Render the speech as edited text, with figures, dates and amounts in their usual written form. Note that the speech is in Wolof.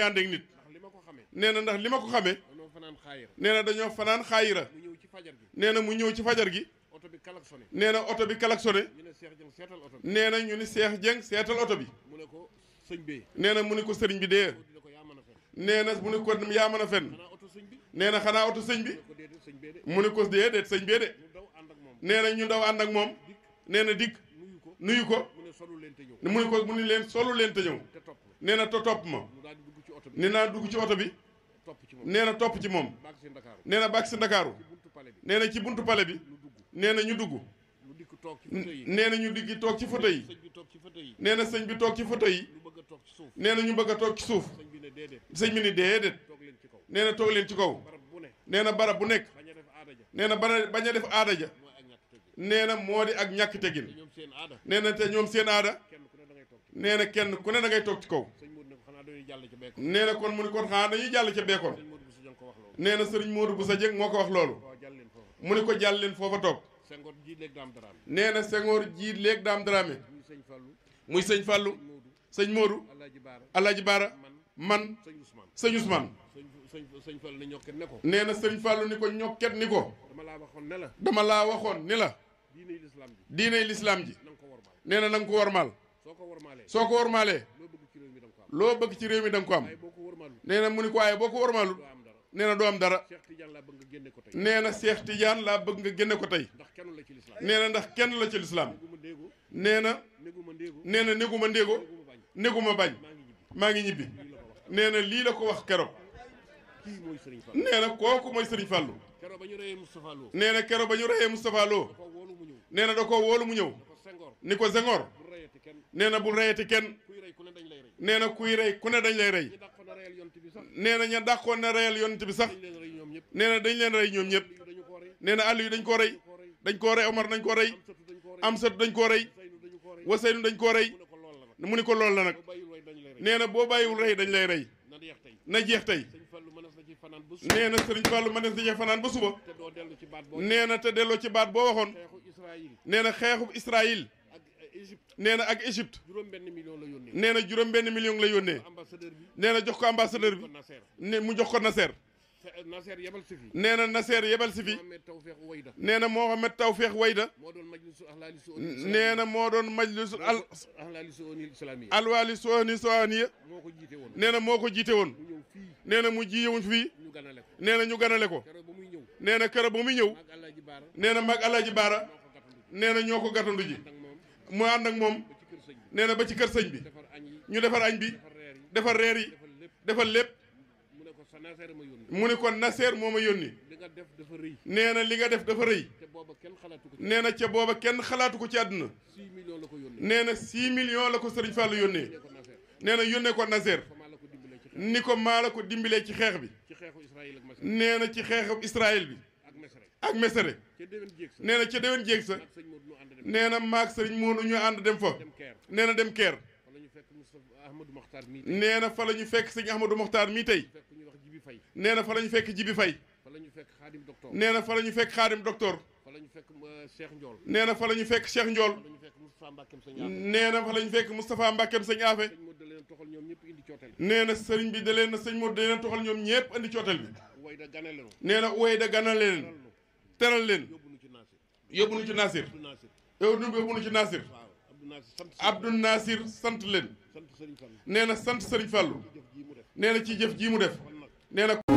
àndeek nit nee na ndax li ma ko xamee nee na dañoo fanaan xaayira nee na mu ñëw ci fajar gi nee na oto bi klaxonné nee na ñu ni Cheikh Dieng seetal oto bi nee na mu ni ko sëriñ bi dee nee na mu ni ko yaa mën a fen nee na xanaa oto sëñ bi mu ni ko déedéet sëñ bee de nee na ñu daw ànd ak moom nee na dikk nuyu ko mu ni leen solu leen te ñëw nee na topp ma nee naa dugg ci oto bi nee na topp ci moom nee na bàgg si Ndakaaru nee na ci buntu pale bi nee na ñu dugg nee na ñu diggi toog ci fauteuil yi nee na sëñ bi toog ci fauteuil yi nee na ñu bëgg a toog ci suuf sëñ bi ni déedéet nee na toog leen ci kaw nee na barab bu nekk nee na bañ a def aada ja nee na moo di ak ñàkk teggin nee na te ñoom seen aada nee na kenn ku ne da ngay toog ci kaw nee na kon mu ni kon xanaa dañuy jàll ca beekoon nee na sëriñ Modou Boussa Dieng moo ko wax loolu mu ni ko jàll leen foofa toog nee na Senghor jiit léeg daam Dramé muy sëñ Fallou sëñ Modou Alaaji Baara man sëñ Ousmane nee na sëñ Fallou ni ko ñokket ni ko dama laa waxoon ni la diiney lislaam ji nee na nga ko wormaal soo ko wormaalee loo bëgg ci réew mi da nga ko am nee na mu ni ko waaye boo ko wormaalul nee na doo am dara nee na Cheikh Tidiane laa bëgg nga génne ko tey nee na ndax kenn la ci lislaam nee na néguma ndéego néguma bañ maa ngi ñibbi nee na lii la ko wax keroog nee na kooku mooy Serigne Fallou nee na keroog ba ñu reyee Moustapha Lo nee na da ko woolu mu ñëw ni ko Senghor nee na bul reyati kenn nee na kuy rey ku ne dañ lay rey nee na ña dàqoon na reyal yonent bi sax nee na dañ leen rey ñoom ñëpp nee na àll yi dañ koo rey Omar dañ koo rey Amsatu dañ koo rey Waseynu dañ koo rey mu ni ko lool la nag nee na boo bàyyiwul rey dañ lay rey na jeex tey nee na Sëriñ Fallu ma des na cee fanaan ba suba nee na te delloo ci baat boo waxoon nee na xeexub Israël nee na ak Égypte nee na juróom-benn million la yónnee nee na jox ko ambassadeur bi ne mu jox ko Nasser nee na Nasser yebal si fi nee na Mohamed Tawfeex Wayda nee na moo doon majlisu alwaali sohni sohaniya nee na moo ko jiite woon nee na mu jiyewuñ fii nee na ñu ganale ko nee na kër ba muy ñëw nee na mag Alaaji Baara nee na ñoo ko gàttandu ji mu ànd ak moom nee na ba ci kër sëñ bi ñu defar añ bi defar reer yi defar lépp mu ne ko Nasser moo ma yónni nee na li nga def dafa rëy nee na ca booba kenn xalaatu ko ci àdduna nee na 6 millions la ko Sëriñ Fallu yónnee nee na yónnee ko Nasser ni ko maa la ko dimbalee ci xeex bi nee na ci xeexu Israël bi ak Mesere nee na ca déwén jéeg sa nee na maag Sëriñ Moodu ñu ànd dem fa nee na dem Keer nee na fa la ñu fekk sëñ Ahmadou Mokhtar mii tey nee na fa la ñu fekk Jibi Fay nee na fa la ñu fekk Xaadim Docteur nee na fa la ñu fekk Cheikh Ndiol nee na fa la ñu fekk Moustapha Mbàkkeem sëñ Afe nee na sëriñ bi da leen na sëñ Moodu da leen toxal ñoom ñëpp andi ci hôtel bi nee na way da ganale leen teral leen yóbbu nu ci Nasir yóbbu nu ci Nasir Abdou Nasir sant leen nee na sant Sëriñ Fallu nee na ci jëf ji mu def nee na